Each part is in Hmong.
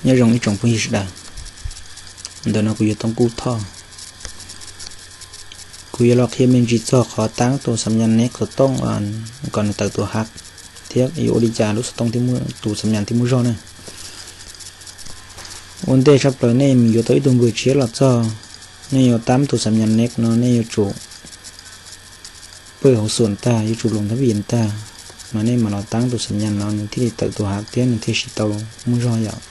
Nyob zoo ib tsoom phooj ywg sawv daws, ntawm no kuv yog Tooj Kub Thoj. Kuv yuav los qhia me ntsis txog qhov taab tus xam nyas next xov tooj kom nws tawm tus hack thiab yuav ua li cas lub xov tooj tus xam nyas thiaj muaj zog na. Ua ntej tshaj plaws nej mus yuav tau ib tug npawb tshiab los txog, nej yuav taab tus xam nyas next no nej yuav tsum pawj hauv xum tag, yuav tsum loos thab npis tag, mas nej mam los taab tus xam nyas no nws thiaj li tawm tus hack thiab nws thiaj tsis tau muaj zog yom.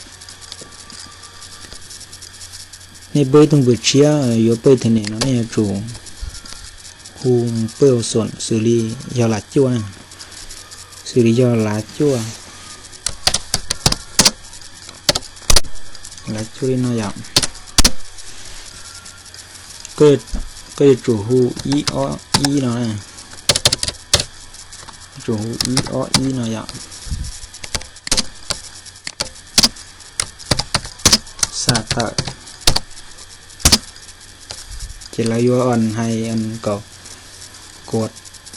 Nej pawj ib tug npawb tshiab yuav pawj internet no nej yuav tsum hu pawj hauv xum xws li yog lav cuaj na, xws li yog lav cuaj, lav cuaj li no yom. Koj yuav tsum hu ib ob ib no, yuav tsum hu ib ob ib no yom. Xa tawm. Ces lawv yuav hais kom kuas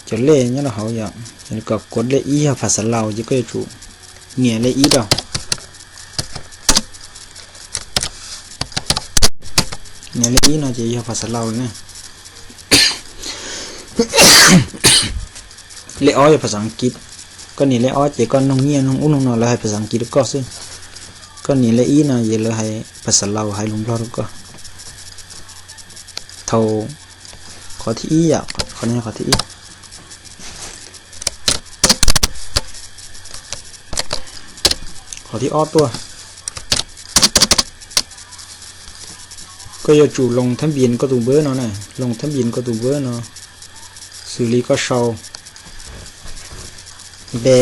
cov lej nyob rau hauv yom, kom kuas lej ib yog phas xav laus ces koj yuav tsum nias lej ib rau. Nias lej ib no ces yog phas xav laus lawm na. Lej ob yog phas xav as kiv. Koj nias lej ob ces koj noog nyiaj noog ub noog no lawv hais phas xav as kiv rau koj xwb. Koj nias lej ib no ces lawv hais phas xav laus hais lus Nplog rau koj. Thaum qhov thib ib yom, qhov no qhov thib ib. Qhov thib ob tuaj, koj yuav tsum loos thab npis koj tus npawb no na, loos thab npis koj tus npawb no, xws li koj sau npe,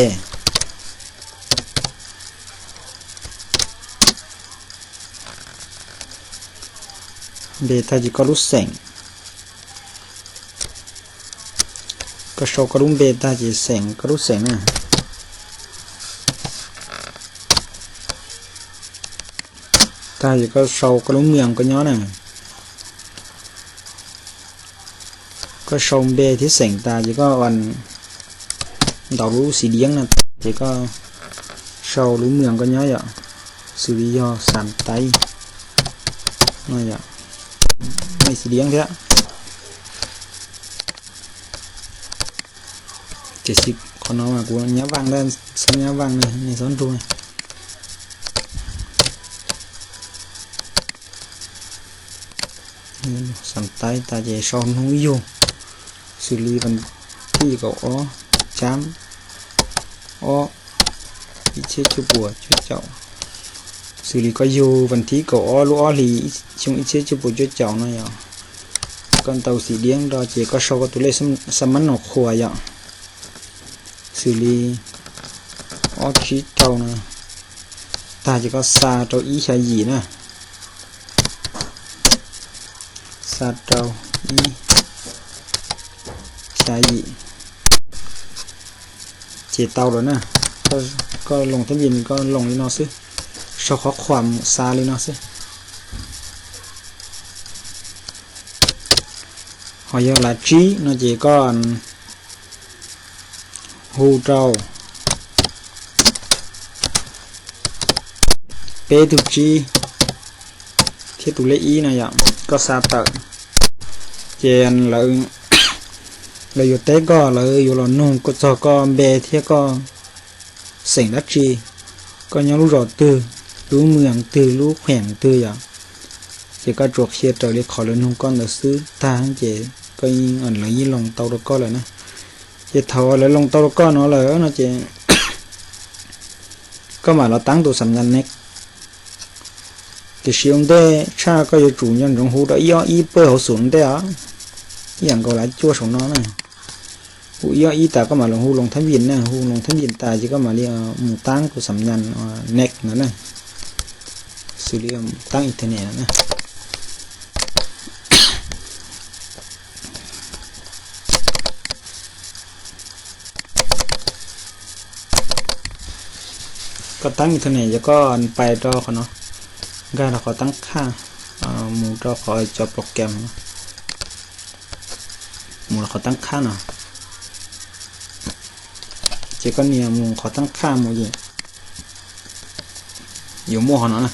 npe tag ces koj lub xeem. Koj sau koj lub npe tag ces xeem koj lub xeem na. Tag ces koj sau koj lub moos koj nyob na. Koj sau npe thiab xeem tas ces koj ntaus lub xim dieb no, ces koj sau lub moos koj nyob yom, xws li yog Xam Taib no yom, xim dieb thiab. Tiam sis qhov no mas kuv nyab vaj ntag, xob nyab vaj ne, nej xob nrug. Xam Taib tas ces sau hnub yug, xws li vas thib kaum ob, tsab ob, ib txhiab cuaj puas cuaj caum, xws li koj yug vas thib kaum ob lub ob hlis xyoo ib txhiab cuaj puas cuaj caum no yom. Koj ntaus xim dieb rau ces koj sau koj tus lej xa mab no qhuas yom, xws li ob tsib rau no. Tag ces koj xa rau ib xya yim na, xa rau ib xya yim. Ces tau lawm na. Koj loos thab npis koj loos li no xwb, sau qhov qhuas mus xa li no xwb. Ho yog lav tsib no ces koj hu rau peb tug tsib thiab tus lej ib no yom, koj xa tawm. Ces lawv yuav teb koj, lawv yuav los nug koj txog koj npe thiab koj xeem dab tsi, koj nyob lub zos twg, lub moos twg, lub qheem twg yom. Ces koj tsuas qhia raws li qhov lawv nug koj ntawd xwb tag ces koj, lawv yeej loos tau rau koj lawm na. Ces thaum lawv loos tau rau koj no lawm no ces koj mam los taab tus xam nyas next. Tiam sis ua ntej tshaj koj yuav tsum nco ntsoov hu rau ib ob ib pawg hauv xum ntej os, ib yam nkaus lav cuaj saum no na. Hu ib ob ib tas koj mam los hu loos thab npis na, hu loos thab npis tas ces koj mam li mus taab tus xam nyas next ntawd na, xws li taab internet na. Koj taab internet ces koj pais rau qhov no, nkag rau qhov taab khaj, mus rau qhov cov program no, mus rau qhov taab khaj no. Ces koj nias mus qhov taab khaj mus ces yuav muaj qhov no na.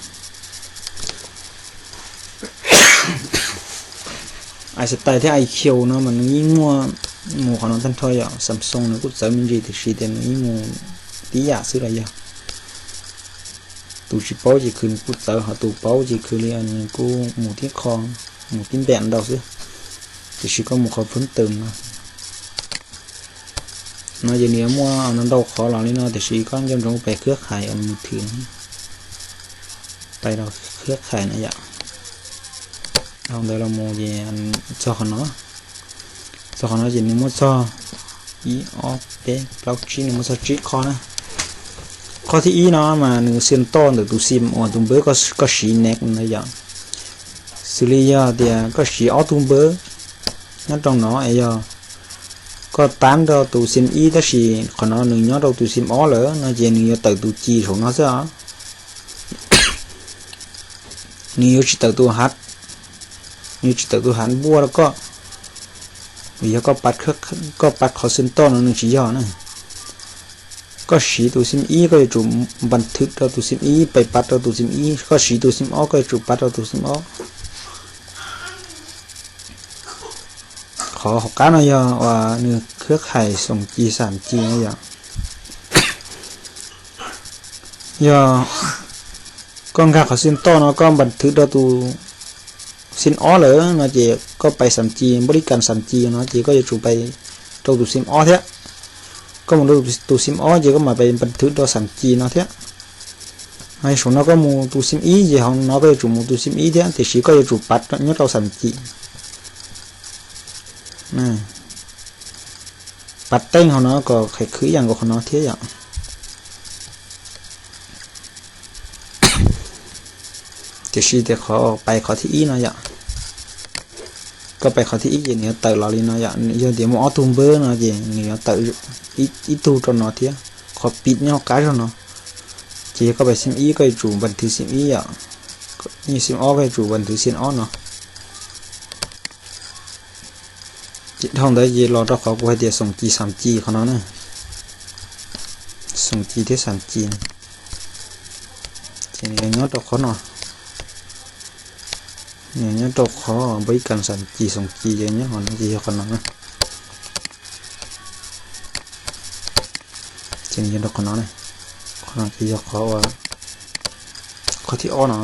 iStyle thiab iQOO no mas nws yeej muaj mus qhov no tag nrho yom. Samsung nws kuj txawv me ntsis tiam sis tias nws yeej mus tib yam xwb los yog. Tus tsis paub ces khwv nws kuj txawv, ho tus paub ces khwv li nws kuj mus tib qho, mus tib npem ntau xwb. Tiam sis koj mus qhov phwb tws no, no ces nws muaj ntau qhov los li no tiam sis koj nco ntsoov pais khwb khais mus thwm, pais rau khwb khais na yom. Dhau ntawd los mus ces txog qhov no, txog qhov no ces nws muaj txog ib ob peb plaub tsib, nws muaj txog tsib qho na. Qhov thib ib no mas nws xia toj ntawm tus xim uas tus npawb koj siv next na yom. Xws li yog tias koj siv ob tug npawb nyob rau no es yog koj tab rau tus xim ib tab sis qhov no nws nyob rau tus xim ob lawm no ces nws yuav tawm tus ci saum no xwb os. Nws yuav tsis tawm tus hav, nws yuav tsis tawm tus hav npuaj rau koj. Vim yog koj pab qhov xim toj no nws tsis yog na. Koj siv tus xim ib koj yuav tsum npas thwm rau tus xim ib, pais pab rau tus xim ib, koj siv tus xim ob koj yuav tsum pab rau tus xim ob. Qhov hauv qab no yog uas nws khwb khais xoom ci xam ci na yom. Yog koj nkag qhov xim toj no koj npas thwm rau tus xim ob lawm no ces koj pais xam ci, npab li kas xam ci no ces koj yuav tsum pais rau tus xim ob thiab. Koj mus rau tus xim ob ces koj mam pais npas thwm rau xam ci no thiab. Saum no koj mus tus xim ib ces hauv no koj yuav tsum mus tus xim ib thiab tiam sis koj yuav tsum pab nyob rau xam ci. Pab teej hauv no kom qhov khwv ib yam nkaus qhov no thiab yom. Tiam sis tias qhov pais qhov thib ib no yom, koj pais qhov thib ib ces nws yuav tawm los li no yom. Yog tias muaj ob tug npawb no ces nws yuav tawm ib tug rau no thiab. Qhov pib nyob qab zog no ces yog koj pais xim ib koj yuav tsum npas thwm xim ib yom, xim ob koj yuav tsum npas thwm xim ob no. Ces dhau ntawd ces los rau qhov kuv hais tias xoom ci xam ci qhov no na, xoom ci thiab xam ci. Ces nws nyob rau qhov no, nws nyob rau qhov npab li kas xam ci xoom ci ces nyob qhov no ces yog qhov no na. Ces nws yog rau qhov no, qhov no ces yog qhov, qhov thib ob no.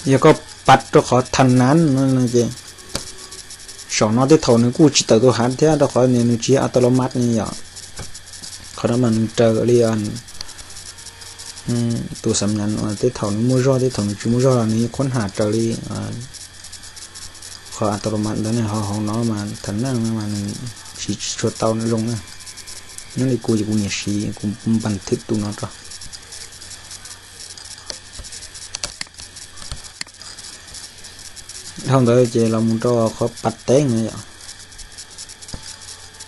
Yog koj pab rau qhov thas nas no ces saum no tej thaum nws kuj tsis tawm tus hav thiab rau qhov nws tsis yog a ta lo mas ne yom. Qhov no mas nws raws li tus xam nas uas tej thaum nws muaj zog tej thaum nws tsis muaj zog los nws yeej qhuab has raws li qhov a ta lo mas ntawd ne. Ho hauv no mas thas nas no mas nws siv tsis tshua tau zoo na. Nyob li kuv ces kuv nyiam siv kuv npas thwm tus no rau. Dhau ntawd ces los mus rau qhov pas teeb no yom.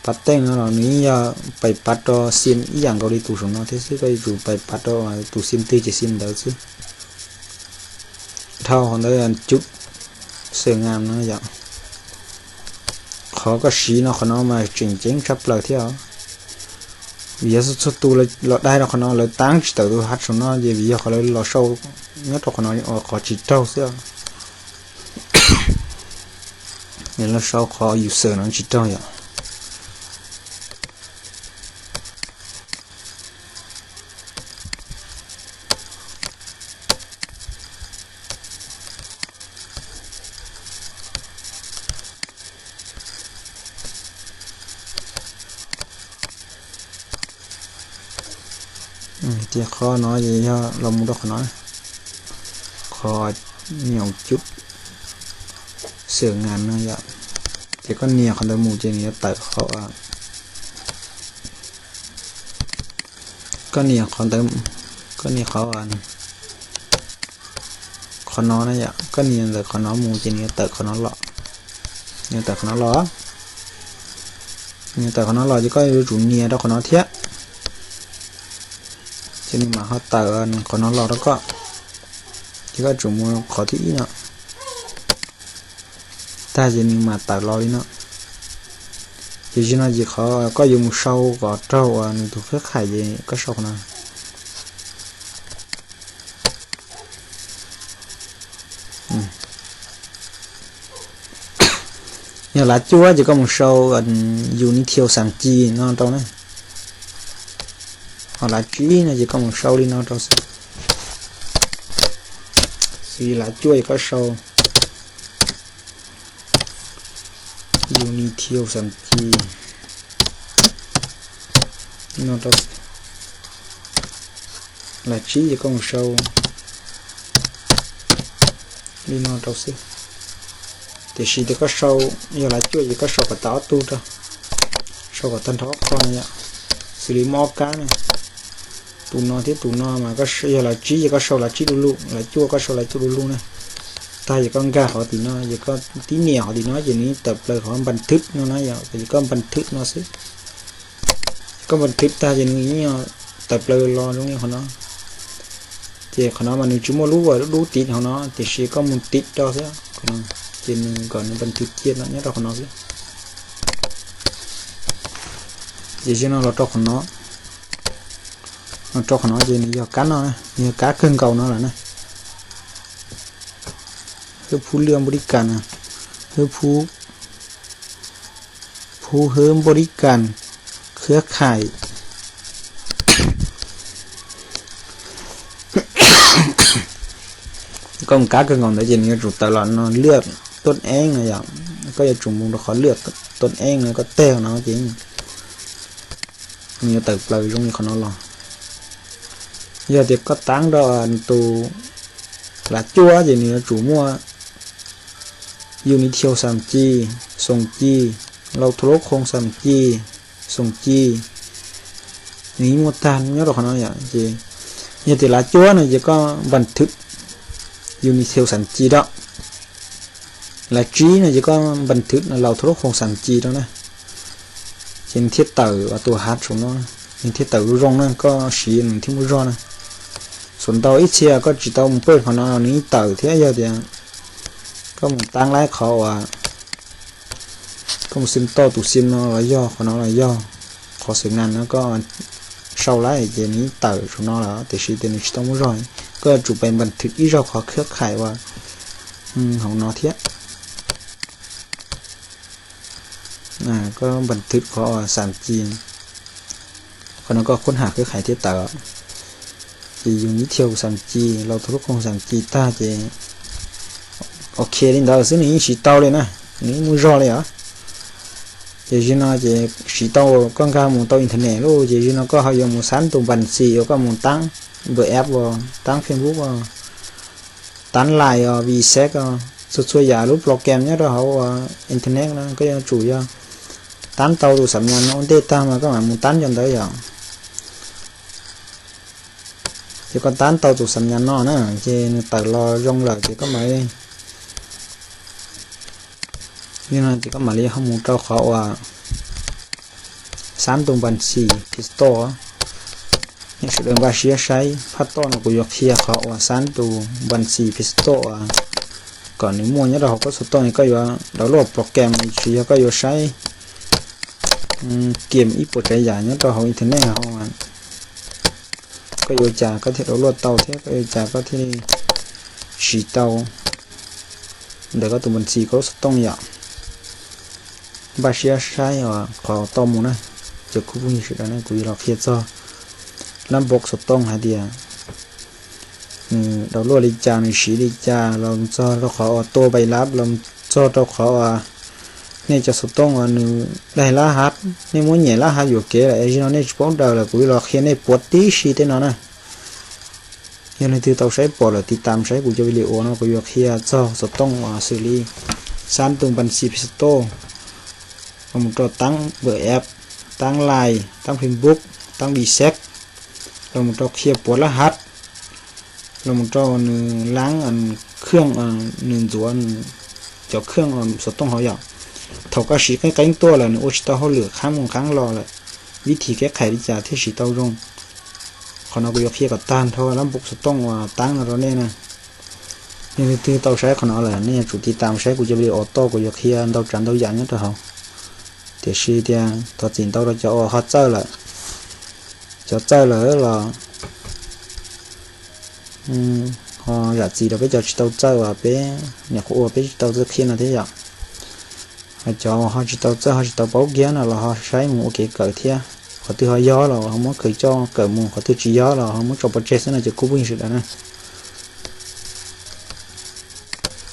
Pas teeb no los nws yeej yog pais pas rau xim ib yam nkaus li tus saum no thiab xwb, koj yuav tsum pais pas rau tus xim twg ces xim ntawd xwb. Dhau qhov ntawd cub xwm ngam no yom. Qhov koj siv no qhov no mas tseem ceeb tshaj plaws thiab os. Vim yog txhua tus los dai rau qhov no lawv tab tsis tawm tus hav saum no ces vim yog qhov lawv los sau nyob rau qhov no qhov tsis raug xwb. Los sau qhov user no tsis raug yom. Ces qhov no ces yog los mus rau qhov no, qhov nyaum cub xwm ngam no yom. Ces koj nias qhov ntawd mus ces nws yuav tawm qhov, koj nias qhov ntawd, koj nias qhov, qhov no na yom, koj nias ntawm qhov no mus ces nws yuav tawm qhov no los, nws yuav tawm qhov no los, nws yuav tawm qhov no los ces koj yuav tsum nias rau qhov no thiab. Ces nws mam ho tawm qhov no los rau koj, ces koj tsum mus qhov thib ib no. Tag ces nws mam tawm los li no. Ces no ces qhov koj yuav mus sau kom raug uas nws tus khab khais ces koj sau qhov no. Yog lav cuaj ces koj mus sau Unity xam ci no rau na. Ho lav tsib no ces koj mus sau li no rau xwb. Xws li lav cuaj ces koj sau Unity xam ci no rau xwb. Lav tsib ces koj mus sau li no rau xwb. Tiam sis tias koj sau, yog lav cuaj ces koj sau kom tag ob tug rau, sau kom tag nrho ob qho no yom. Xws li muaj ob kab ne, tus no thiab tus no mas yog lav tsib ces koj sau lav tsib du lug, lav cuaj koj sau lav cuaj du lug na. Tag ces koj nkag qhov tim no, ces koj tib nias qhov tim no ces nws tawm plaws qhov npas thwb no na yom, ces koj npas thwb no xwb. Koj npas thwb tag ces nws yeej tawm plaws los zoo li qhov no. Ces qhov no mas nws tsis muaj lub uas dub tiv hauv no, tiam sis koj mus tiv rau xwb, ces nws kom nws npas thwb cia no nyob rau qhov no xwb. Ces zaum no los rau qhov no, los rau qhov no ces nws yog kab no, nws yog kab kawg nkaus no lawm na. Hwb phub lwaj npau li kas na, hwb phub, phub hwb npau li kas, khab khais. Koj mus kab kawg nkaus ntawd ces nws yuav tsum tawm los no lwaj tuaj eeb no yom. Koj yuav tsum mus rau qhov lwaj tuaj eeb no koj teg no ces nws yuav tawm plaws zoo li qhov no los. Yog tias koj taab rau tus lav cuaj ces nws yuav tsum muaj Unity xam ci, xoom ci, lau thu lub khoom xam ci, xoom ci, nws yeej muaj tag nyob rau qhov no yom. Ces yog tias lav cuaj no ces koj npas thwb Unity xam ci rau. Lav tsib no ces koj npas thwb lau thu lub khoom xam ci rau na. Ces nws thiaj tawm tus hav saum no, nws thiaj tawm zoo na, koj siv nws thiaj muaj zog na. Xuas ntau ib txhia koj tsis tau mus pawj qhov no nws yeej tawm thiab. Yog tias koj mus taab laib qhov uas koj mus xim toj tus xim no los yog qhov no los yog qhov xwm nas no koj sau laib ces nws yeej tawm saum no lawm, tiam sis tias nws tsis tau muaj zog. Koj yuav tsum pais npas thwb ib zaug qhov khab khais uas hauv no thiab. Koj npas thwb qhov uas xam ci, qhov no koj khuab ham khab khais thiab tawm. Ces yus nib thiaj xam ci, lau thu lub khoom xam ci tag ces ok li ntawd xwb nws yeej siv tau li na, nws yeej muaj zog li os. Ces zaum no ces siv tau, koj nkag mus tau internet lauj, ces zaum no koj ho yuav mus xab tus npas xis uas koj mus taab npawm app os, taab Facebook os, taab Line os, WeChat os, txhua txhua yam lub program nyob rau hauv uas internet no koj yuav tsum yog taab tau tus xam nyas no ua ntej tag mas koj mam mus taab cov ntawd yom. Ces koj taab tau tus xam nyas no na, ces nws tawm los zoo lawm ces koj mam li, ces koj mam li ho mus rau qhov uas xab tus npas xis Play Store. Nej sawv daws npaj siab saib, phaj toj no kuv yuav qhia qhov uas xab tus npas xis Play Store uas kom nws muaj nyob rau hauv koj xov tooj, koj yuav download program tsis yog koj yuav saib game ib puas tsav yam nyob rau hauv internet hauv. Koj yuav ua cas koj thiaj download tau thiab koj yuav ua cas koj thiaj li siv tau ntawm koj tus npas xis koj lub xov tooj yom. Npaj siab saib qhov toj mus na, cov kuv phooj ywg sawv daws na, kuv yuav los qhia txog lab npob xov tooj hais tias nws download li cas, nws siv li cas, los txog rau qhov uas tua pais lab, los txog rau qhov uas nej cov xov tooj uas nws daig lab hav, nej muab nyem lab hav yuam kev lawm es zaum no nej tsis paub daws lawm, kuv yuav los qhia nej puav tib si tej no na. Yog leej twg tau saib pom lawm tiv tam saib kuv cov video no kuv yuav qhia txog xov tooj uas xws li xab tus npas xis Play Store, los mus rau taab npawm app, taab Line, taab Facebook, taab WeChat, los mus rau qhia puav lab hav, los mus rau nws laab khwj, nws ntxuav cov khwj xov tooj hauv yom. Thaum koj siv qeeb qeeb tuaj lawm nws ua tsis tau hauj lwm qhaab mus qhaab los lawm, vib thim kev qhais li cas thiaj siv tau zoo. Qhov no kuv yuav qhia kom tag nrho lab npob xov tooj uas taab no rau nej na. Yog leej twg tau saib qhov no lawm nej yuav tsum tiv tam saib kuv cov video toj, kuv yuav qhia ntau tsav ntau yam nyob rau hauv. Tiam sis tias thov txim ntau rau cov uas ho txawj lawm. Cov txawj lawm los ho zam txim rau peb cov tsis tau txawj uas peb nyuam qhuav ua peb tsis tau txawj qhia no thiab yom. Cov uas ho tsis tau txawj ho tsis tau paub kiag no los ho saib mus ua kev kawm thiab. Qhov twg ho yog los ho muab khaws coj kawm mus, qhov twg tsis yog los ho muab tso pov tseg xwb no cov kuj phooj ywg sawv daws na.